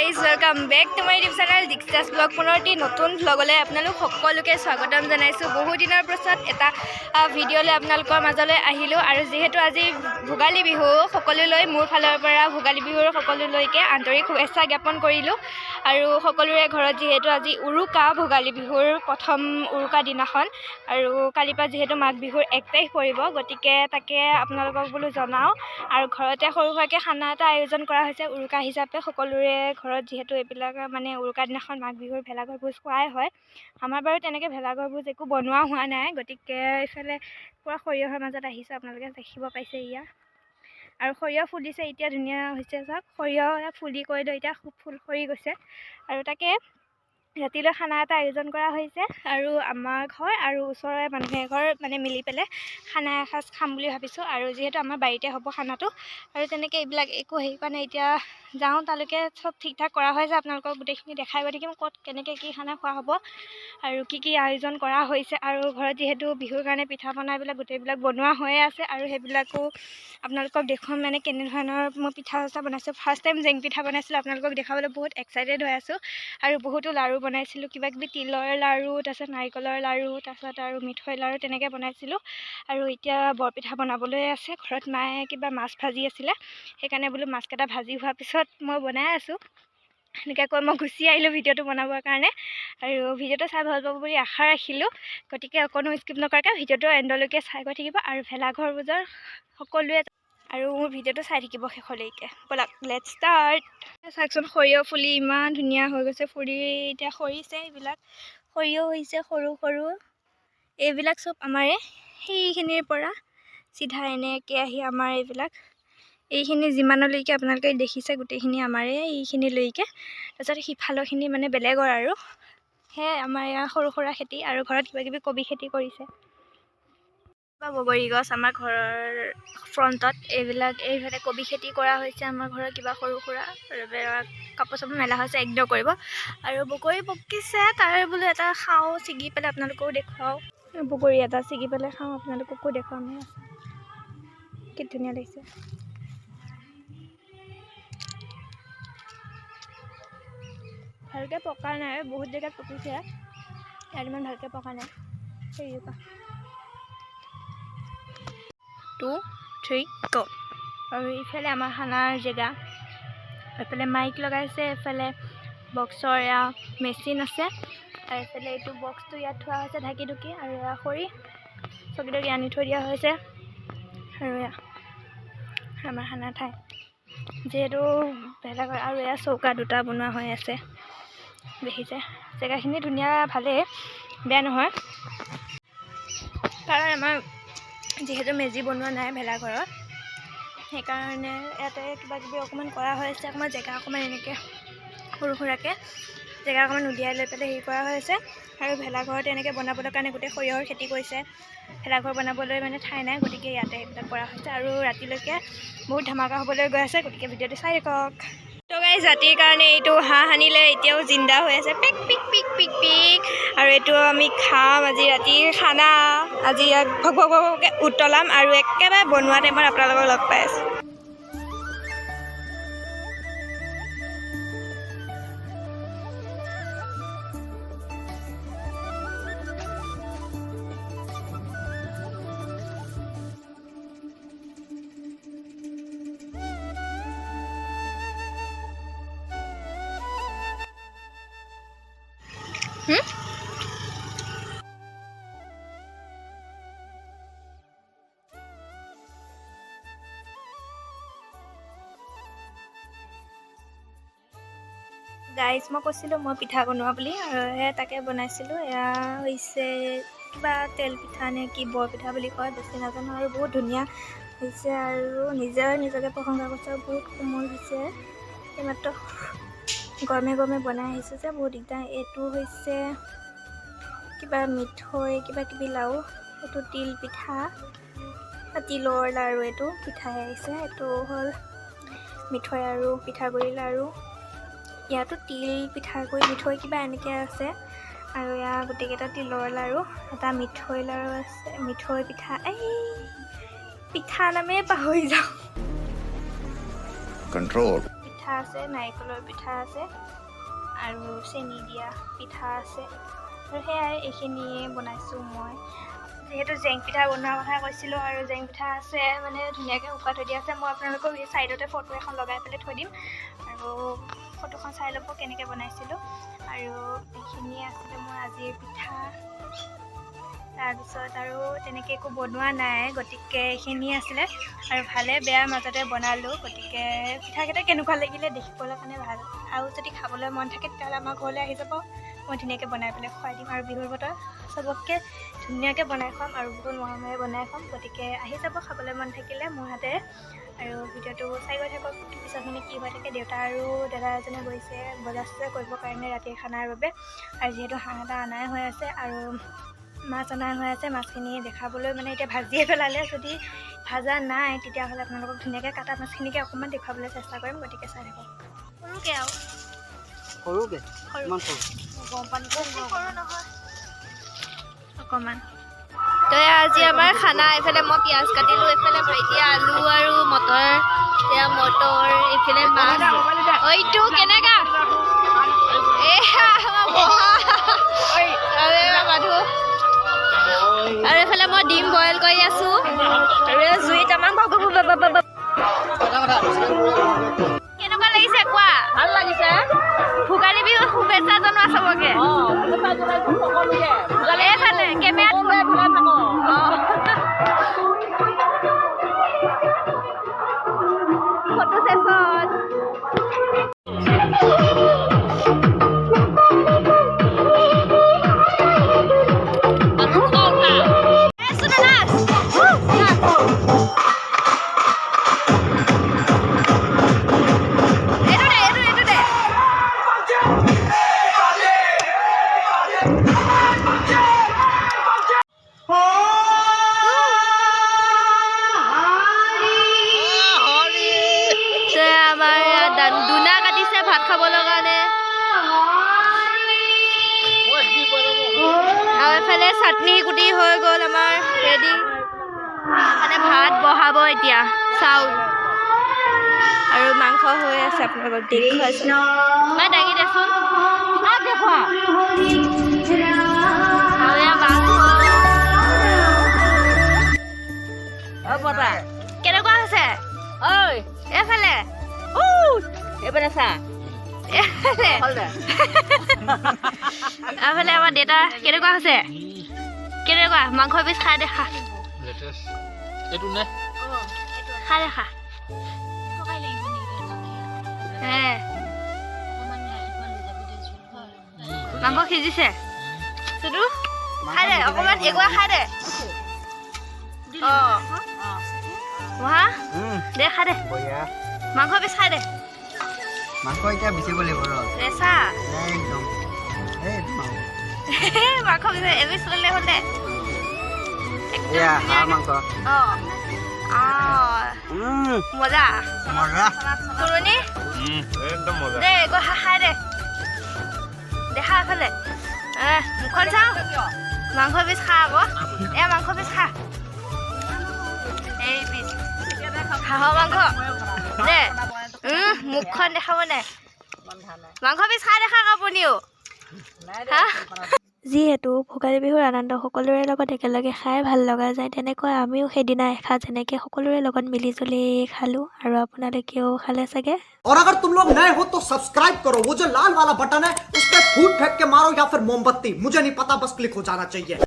Guys, welcome back to my YouTube channel Dikshita's Vlog। পুনৰ এটি নতুন ভ্লগলৈ আপোনালোক সকলোকে স্বাগতম জনাইছোঁ। বহু দিনৰ পাছত এটা ভিডিঅ'লৈ আপোনালোকৰ মাজলৈ আহিলোঁ। আৰু যিহেতু আজি ভোগালী বিহু, সকলোলৈ মোৰ ফালৰ পৰা ভোগালী বিহুৰ সকলোলৈকে আন্তৰিক শুভেচ্ছা জ্ঞাপন কৰিলোঁ। আৰু সকলোৰে ঘৰত যিহেতু আজি উৰুকা, ভোগালী বিহুৰ প্ৰথম উৰুকা দিনাখন আৰু কালিৰ পৰা যিহেতু মাঘ বিহুৰ 1 তাৰিখ পৰিব, গতিকে তাকে আপোনালোকক বোলো জনাওঁ। আৰু ঘৰতে সৰু সুৰাকৈ খানা এটা আয়োজন কৰা হৈছে উৰুকা হিচাপে। সকলোৰে ঘৰত যিহেতু এইবিলাক মানে উৰুকা দিনাখন মাঘ বিহুৰ ভেলাঘৰ ভোজ খোৱাই হয়। আমাৰ বাৰু তেনেকৈ ভেলাঘৰ ভোজ একো বনোৱা হোৱা নাই। গতিকে এইফালে পূৰা সৰিয়হৰ মাজত আহিছোঁ, আপোনালোকে দেখিব পাইছে এয়া। আৰু সৰিয়হ ফুলিছে এতিয়া, ধুনীয়া হৈছে। চাওক, সৰিয়হ ফুলি কৰি লৈ এতিয়া খুব ফুল সৰি গৈছে। আৰু তাকে ৰাতিলৈ খানা এটা আয়োজন কৰা হৈছে আৰু আমাৰ ঘৰ আৰু ওচৰৰে মানুহ এঘৰ মানে মিলি পেলাই খানা এসাঁজ খাম বুলি ভাবিছোঁ। আৰু যিহেতু আমাৰ বাৰীতে হ'ব খানাটো আৰু তেনেকৈ এইবিলাক একো হেৰি কৰা নাই। এতিয়া যাওঁ তালৈকে, চব ঠিক ঠাক কৰা হৈছে। আপোনালোকক গোটেইখিনি দেখাই গৈ থাকিম ক'ত কেনেকৈ কি খানা খোৱা হ'ব আৰু কি কি আয়োজন কৰা হৈছে। আৰু ঘৰত যিহেতু বিহুৰ কাৰণে পিঠা পনা এইবিলাক গোটেইবিলাক বনোৱা হৈয়ে আছে আৰু সেইবিলাকো আপোনালোকক দেখুৱাম, মানে কেনেধৰণৰ মই পিঠা চিঠা বনাইছোঁ। ফাৰ্ষ্ট টাইম জেং পিঠা বনাইছিলোঁ, আপোনালোকক দেখাবলৈ বহুত এক্সাইটেড হৈ আছোঁ। আৰু বহুতো লাড়ু বনাইছিলোঁ, কিবা কিবি, তিলৰ লাড়ু, তাৰপিছত নাৰিকলৰ লাড়ু, তাৰপিছত আৰু মিঠৈ লাড়ু তেনেকৈ বনাইছিলোঁ। আৰু এতিয়া বৰপিঠা বনাবলৈ আছে। ঘৰত মায়ে কিবা মাছ ভাজি আছিলে, সেইকাৰণে বোলো মাছকেইটা ভাজি হোৱাৰ পিছত মই বনাই আছোঁ, সেনেকৈ কৈ মই গুচি আহিলোঁ ভিডিঅ'টো বনাবৰ কাৰণে। আৰু ভিডিঅ'টো চাই ভাল পাব বুলি আশা ৰাখিলোঁ। গতিকে অকণো স্কিপ নকৰাকৈ ভিডিঅ'টো এণ্ডলৈকে চাই গৈ থাকিব আৰু ভেলাঘৰ ভোজৰ সকলোৱে আৰু মোৰ ভিডিঅ'টো চাই থাকিব শেষলৈকে। ব'লাক, let's start। চাওকচোন, সৰিয়হ ফুলি ইমান ধুনীয়া হৈ গৈছে। ফুলি এতিয়া সৰিছে। এইবিলাক সৰিয়হ হৈছে সৰু সৰু। এইবিলাক চব আমাৰে। সেইখিনিৰ পৰা চিধা এনেকৈ আহি আমাৰ এইবিলাক, এইখিনি যিমানলৈকে আপোনালোকে দেখিছে গোটেইখিনি আমাৰে এইখিনিলৈকে। তাৰপিছত সিফালৰখিনি মানে বেলেগৰ। আৰু সেয়াই আমাৰ ইয়াৰ সৰু সুৰা খেতি। আৰু ঘৰত কিবা কিবি কবি খেতি কৰিছে বা বগৰী গছ আমাৰ ঘৰৰ ফ্ৰণ্টত এইবিলাক। এইফালে কবি খেতি কৰা হৈছে। আমাৰ ঘৰৰ কিবা সৰু সুৰা আৰু এইবিলাক কাপোৰ চাপোৰ মেলা হৈছে, ইগন'ৰ কৰিব। আৰু বগৰী পকিছে, তাৰ বোলো এটা খাওঁ ছিগি পেলাই, আপোনালোকেও দেখুৱাওঁ। বগৰী এটা ছিগি পেলাই খাওঁ, আপোনালোককো দেখুৱাম। কি ধুনীয়া লাগিছে! ভালকৈ পকা নাই, বহুত জেগাত পকিছে, ইয়াত ইমান ভালকৈ পকা নাই। সেইজোপা। টু, থ্ৰী, গ'! আৰু ইফালে আমাৰ খানাৰ জেগা। এইফালে মাইক লগাইছে, এইফালে বক্সৰ এয়া মেচিন আছে আৰু এইফালে এইটো বক্সটো ইয়াত থোৱা হৈছে ঢাকি ঢুকি। আৰু এয়া খৰি চকী তকী আনি থৈ দিয়া হৈছে। আৰু এয়া আমাৰ খানা ঠাই যিহেতু ভেলাঘৰ। আৰু এয়া চৌকা দুটা বনোৱা হৈ আছে, দেখিছে। জেগাখিনি ধুনীয়া, ভালেই, বেয়া নহয়। কাৰণ আমাৰ যিহেতু মেজি বনোৱা নাই ভেলাঘৰত, সেইকাৰণে ইয়াতে কিবা কিবি অকণমান কৰা হৈ আছে। অকণমান জেগা অকণমান এনেকৈ সৰু সুৰাকৈ জেগা অকণমান উলিয়াই লৈ পেলাই হেৰি কৰা হৈ আছে। আৰু ভেলাঘৰত এনেকৈ বনাবলৈ কাৰণে গোটেই সৰিয়হৰ খেতি কৰিছে। ভেলাঘৰ বনাবলৈ মানে ঠাই নাই, গতিকে ইয়াতে সেইবিলাক কৰা হৈছে। আৰু ৰাতিলৈকে বহুত ধামাকা হ'বলৈ গৈ আছে, গতিকে ভিডিঅ'টো চাই থাকক। তো গাইজ, ৰাতিৰ কাৰণে এইটো হাঁহ আনিলে, এতিয়াও জিন্দা হৈ আছে, পিক পিক পিক পিক পিক। আৰু এইটো আমি খাম আজি ৰাতিৰ খানা। আজি ইয়াক ভক ভক ভককৈ উতলাম আৰু একেবাৰে বনোৱা টাইমত আপোনালোকক লগ পাই আছোঁ। হুম? গাইজ, মই কৈছিলোঁ মই পিঠা বনোৱা বুলি আৰু সেয়া তাকে বনাইছিলোঁ। এয়া হৈছে কিবা তেল পিঠা নে কি বৰপিঠা বুলি কয়, বেছি নাজানো। আৰু বহুত ধুনীয়া হৈছে আৰু নিজে নিজকে প্ৰশংসা কৰিছোঁ। আৰু বহুত কোমল হৈছে। এইমাত্ৰ গৰমে গৰমে বনাই আহিছোঁ যে বহুত দিগদাৰ। এইটো হৈছে কিবা মিঠৈ কিবা কিবি লাড়ু। এইটো তিল পিঠা, তিলৰ লাড়ু। এইটো পিঠাই আহিছে। এইটো হ'ল মিঠৈ আৰু পিঠাগুড়ি লাড়ু। ইয়াতো তিল, পিঠাগুড়ি, মিঠৈ কিবা এনেকৈ আছে। আৰু ইয়াৰ গোটেইকেইটা তিলৰ লাড়ু, এটা মিঠৈ লাড়ু আছে, মিঠৈ পিঠা। এই পিঠা নামেই পাহৰি যাওঁ। Control. পিঠা। পিঠা আছে, নাৰিকলৰ পিঠা আছে আৰু চেনি দিয়া পিঠা আছে। আৰু সেয়াই, এইখিনিয়ে বনাইছোঁ মই। যিহেতু জেং পিঠা বনোৱাৰ কথা কৈছিলোঁ আৰু জেং পিঠা আছে, মানে ধুনীয়াকৈ শুকাই থৈ দিয়া আছে। মই আপোনালোকক এই ছাইডতে ফটো এখন লগাই পেলাই থৈ দিম আৰু ফটোখন চাই ল'ব কেনেকৈ বনাইছিলোঁ। আৰু এইখিনিয়ে আছিলে মোৰ আজিৰ পিঠা। তাৰপিছত আৰু তেনেকৈ একো বনোৱা নাই, গতিকে এইখিনিয়ে আছিলে। আৰু ভালে বেয়া মাজতে বনালোঁ, গতিকে পিঠাকেইটা কেনেকুৱা লাগিলে দেখিবলৈ কাৰণে ভাল। আৰু যদি খাবলৈ মন থাকে, তেতিয়াহ'লে আমাৰ ঘৰলৈ আহি যাব, মই ধুনীয়াকৈ বনাই পেলাই খুৱাই দিম। আৰু বিহুৰ বতৰ চবকে ধুনীয়াকৈ বনাই খুৱাম আৰু বহুত মৰমেৰে বনাই খুৱাম। গতিকে আহি যাব খাবলৈ মন থাকিলে মোৰ হাতেৰে। আৰু ভিডিঅ'টো চাই গৈ থাকক, পিছৰখিনি কি হৈ থাকে। দেউতা আৰু দাদা এজনে গৈছে বজাৰ চজাৰ কৰিবৰ কাৰণে ৰাতিৰ খানাৰ বাবে। আৰু যিহেতু হাঁহ এটা অনাই হৈ আছে আৰু মাছ অনা হৈ আছে, মাছখিনি দেখাবলৈ মানে এতিয়া ভাজিয়ে পেলালে। যদি ভাজা নাই, তেতিয়াহ'লে আপোনালোকক ধুনীয়াকৈ কাটা মাছখিনিকে অকণমান দেখুৱাবলৈ চেষ্টা কৰিম। গতিকে চাই থাকক। সৰুকৈ আৰু। সৰুকে? সৰু। ইমান সৰু? গৰম পানী, বেছি সৰু নহয়, অকণমান। তো এয়া আজি আমাৰ খানা। এইফালে মই পিঁয়াজ কাটিলোঁ, এইফালে ভাইটিয়ে আলু আৰু মটৰ, এয়া মটৰ, এইফালে মাছ। ঐটো কেনেকা? এয়া আমাৰ বহা আৰু এয়া মানুহ। আৰু এইফালে মই ডিম বইল কৰি আছো আৰু এয়া জুইত আমাৰ। কেনেকুৱা লাগিছে কোৱা? ভাল লাগিছে। ভোগালী বিহুৰ শুভেচ্ছা জনোৱা চবকে। অ, শুভেচ্ছা জনাইছো সকলোকে। ভোগালী এইফালে কেমেৰাত। সকলোৱে ভালে থাকক। অঁ, ফটো চেচন। নাচ নাচ। এইটো দে, এইটো, এইটো দে। তে আমাৰ ইয়াত দোনা কাটিছে ভাত খাবলৈ কাৰণে। আৰু এফালে চাটনি কুটি হৈ গ'ল আমাৰ ৰেডি। মানে ভাত বহাব এতিয়া, চাউল আৰু মাংস হৈ আছে। আপোনালোকক দেখুৱাইছোঁ। মই দাঙি দেচোন। কাক দেখুৱা? আৰু এয়া মাংস। অ বতা। কেনেকুৱা হৈছে? ঐ। এইফালে। এইপিনে চা। এইফালে। হ'ল দে। এইফালে আমাৰ দেউতা। কেনেকুৱা হৈছে? কেনেকুৱা মাংস পিচ খাই দেখা। লেটেষ্ট এইটো নে? খাই দেখা। হে, মাংস সিজিছে। চুদু, খাই দে অকণমান, এগুৱা খাই দে। অঁ মহা। দে, খাই দে। বঢ়িয়া। মাংস পিচ খাই দে। মাংস এতিয়া বিচাৰিব লাগিব ৰ। ৰেচা। একদম এইটো মাংস। মাংস পিচ এপিচ ল'লে হ'ল দে। একদম। এয়া হাঁহ ধুনীয়াকে। মাংস। অঁ অঁ মজা। মজা। পুৰণি। একদম মজা। দে, গৈ খাই দে। দেখা এফালে। মুখখন চাওঁ। মাংস পিচ খা আকৌ। এ মাংস পিচ খা। এই পিচ হাঁহৰ মাংস দে। মুখখন দেখাব নাই। মাংস পিচ খাই দেখা আপুনিও। হা। যিহেতু ভোগালী বিহুৰ আনন্দ সকলোৰে লগত একেলগে খাই ভাল লগা যায়, তেনেকৈ আমিও সেইদিনা এসাঁজ এনেকৈ সকলোৰে লগত মিলি জুলি খালোঁ আৰু আপোনালোকেও খালে চাগে। और अगर तुम लोग नए हो तो सब्सक्राइब करो। वो जो लाल वाला बटन है, उस पर फूट फेंक के मारो या फिर मोमबत्ती, मुझे नहीं पता, बस क्लिक हो जाना चाहिए।